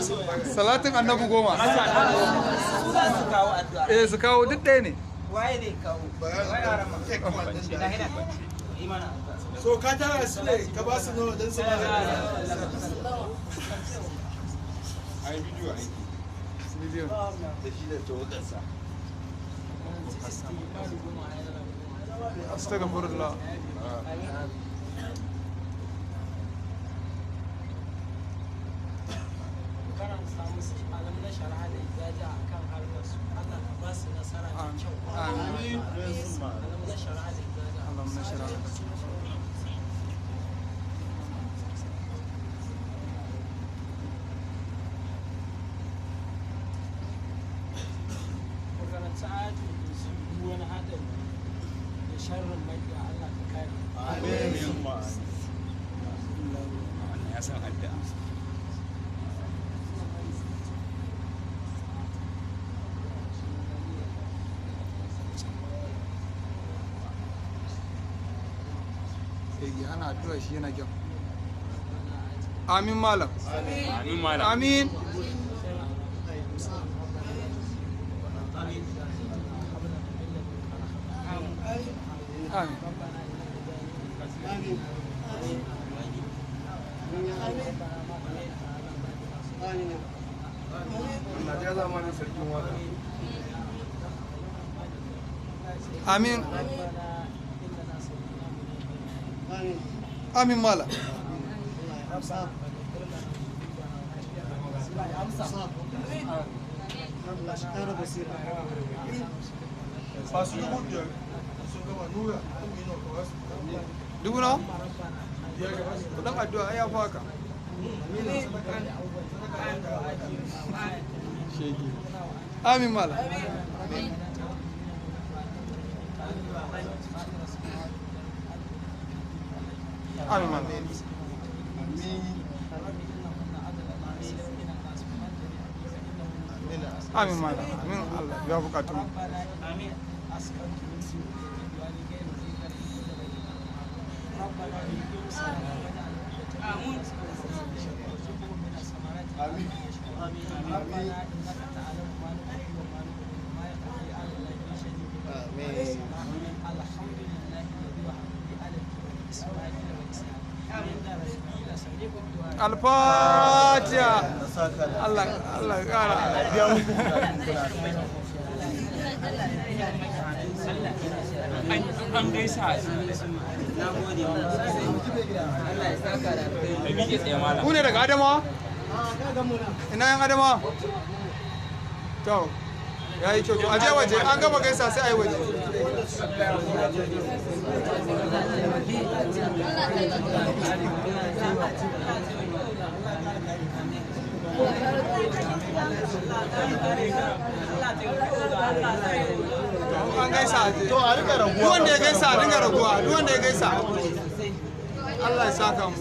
Salatin Annabi 10. Su za su kawo addu'a. Eh, su kawo, duk ɗaya ne. Waye zai kawo? Waye arama? Ina ina. Imana. So ka tara su ne ka ba su nawa don su ba da. Ai bidiyo aiki. Bidiyo. Da shi da tawagarsa. Astaghfirullah. Karanta musu alam na shari'a da izaja a kan harkar su, Allah ka ba su nasara da kyau. Amin. Alam na shari'a da izaja. Alam na shari'a. Ku karanta ayatul kursi, duk wani haɗari da sharrin maƙiya Allah ka kare. Wannan ya san addu'a. Sai ana addu'a shi yana kyau. Amin malam. Amin malam. Amin. Amin. Allah ya zamanin sarkin waka. Amin. Amin malam. Ba su 5,000 sun gama nura ɗin yi ka ba su. Dubu nawa? Biyar ka ba su. Kudin addu'a ai ya fi haka. Shege. Amin malam. Amin malam. Amin malam. Amin, Allah ya bukatu mu. ربنا أسكنت من ذريتي بواد غير ذي زرع عند بيتك ربنا ليقيموا الصلاة واجعل أفئدة من الناس وارزقهم من الثمرات لعلهم يشكرون. ربنا إنك تعلم ما نخفي وما نعلن وما يخفي على الله من شيء. الحمد لله الذي وهب لي على الكبر إسماعيل وإسحاق إن ربي لسميع الدعاء. Alfatiha. Allah Allah ya kara. An gaisa. Na gode. Allah ya saka da alkhairi. Da miƙe tsaye malam. Ku ne daga Adamawa? Ina yan Adamawa? To, ya yi kyau. To, aje waje, an gama gaisa sai a yi waje. To, an gaisa aje. To a rika Duk raguwa. wanda ya gaisa a dinga raguwa, duk wanda ya gaisa. Allah ya saka mu.